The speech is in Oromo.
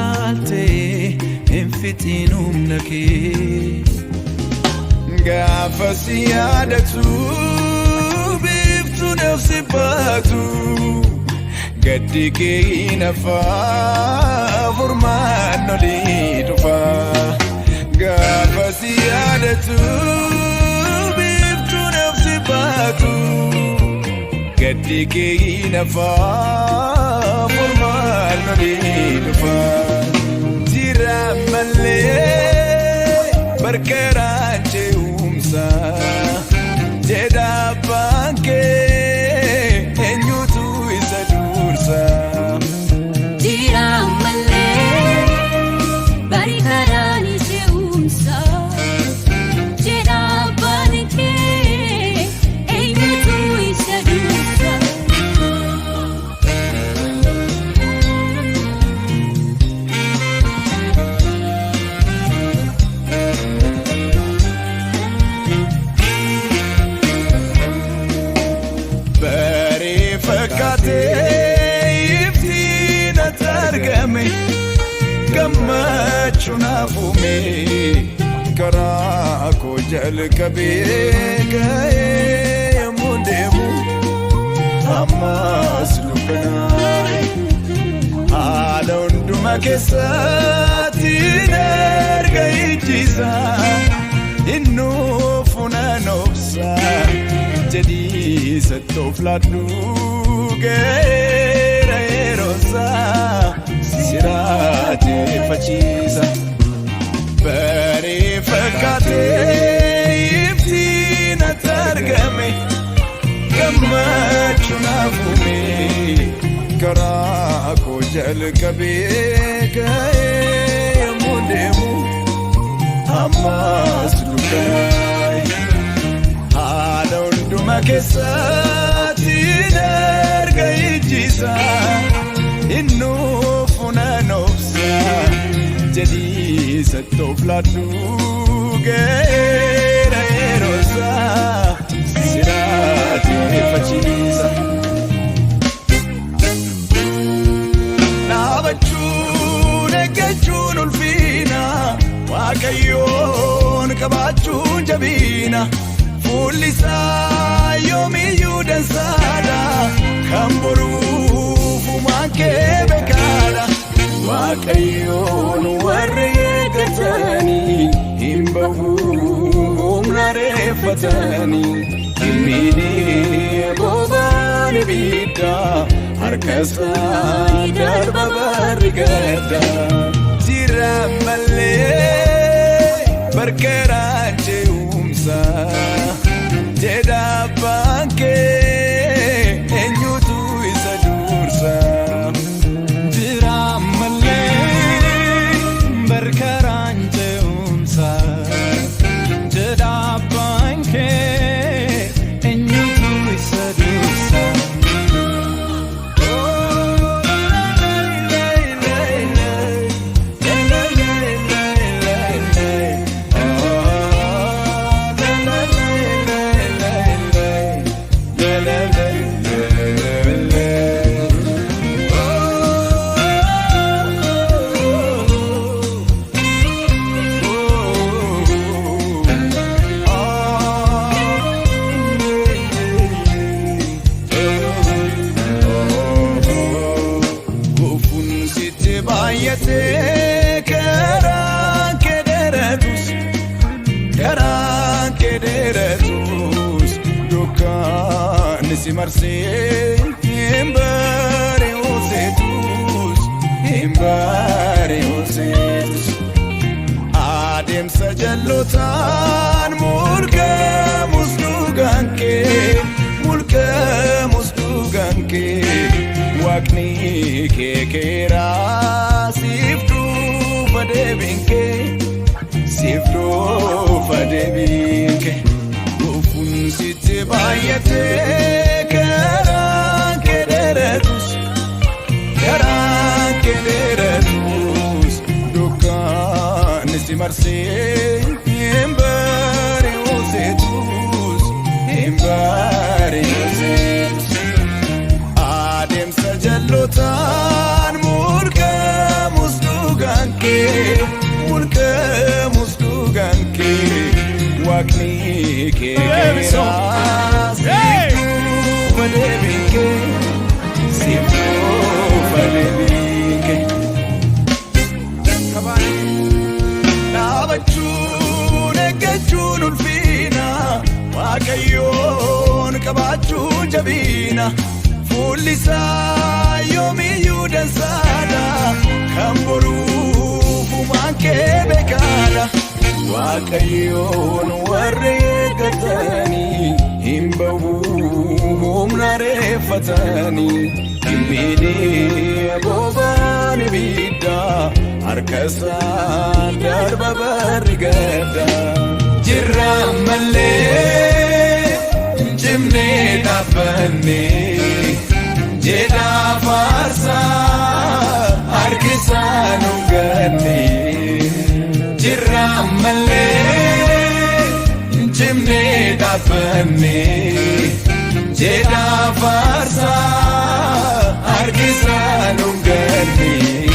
yaaltee hin fixiin humna kee. Gaafa si yaadatu biiftuun si baatu, gaddi kee hin hafaa, furmaan olii dhufa. Gaafa si yaadatu biiftuun si baatu, gaddi kee hin hafaa, furmaan olii dhufa. Jira malee barkaraan ce'umsa jedha abbaan kee, eenyutu isa dursa? Jira malee bari karaan ce'umsa jedha abbaan kee, eenyutu isa dursa? Baree fakkaatee iftiin ati argame, gammachuun hafuume, karaa koo jalqabee ga'ee yommuu deemu ammas dukkanaa'e. Haala hundumaa keessatti erga ijjiisa innuufu nan obsa jedhii isatti of laadhu, ga'eera yeroosaa si raajeffachiisa. Baree fakkaatee iftiin ati argame, gammachuun hafuume, karaa koo jalqabee ga'ee yommuu deemu ammas dukkanaa'e. Haala hundumaa keessatti erga ijjiisa innuufu nan obsa jedhii isatti of laadhu, ga'eera yeroosaa si raajeffachiisa. Dhaabachuun eeggachuun ulfiina, Waaqayyoon qabaachuun jabiina. Fuulli isaa yoomiyyuu dansaadha, kan boruuf uumaan kee beekaadha. Waaqayyoon warri eeggatanii hin bahu humna reeffatanii. Hin miidhee bobaan ibiddaa, harka isaa darba barri gadda. Jira malee barkaraan ce'umsa jedha abbaan kee, eenyutu isa dursa? Jira malee barkaraan ce'umsa jedha abbaan kee, eenyutu isa dursa? Gufuun sitti baay'atee karaan kee dheeratus, karaan kee dheeratus, dukkaanni si marsee hin bari'u seetus, hin bari'u seetus. Adeemsa jallotaan mulqamus dhugaan kee, mulqamus dhugaan kee, Waaqni kee keeraa siif dhufa deebiin kee, siif dhufa deebiin kee. Gufuun sitti baay'atee karaan kee dheeratus, karaan kee dheeratus, dukkaanni si marsee hin bari'u seetus, hin bari'u seetus. Adeemsa jallotaan mulqamus. kee mulqamus dhugaan kee waaqni kee geeraa siif dhufa deebiin kee siif dhufa deebiin kee. Dhaabachuun eeggachuun ulfiina Waaqayyoon qabaachuun jabina fuulli isaa yoomiyyuu dansaadha kan boruuf uumaan kee beekaadha. Waaqayyoon warri eeggatanii hin bahu humna reeffatanii hin miidhee bobaan ibiddaa harka isaa darba barri gadda. Jirra malee cimnee dhaabbannee jedhaa faarsaa harkisaa nu gannee. Jirra malee cimnee dhaabbannee jedhaa faarsaa harkisaa nu gannee.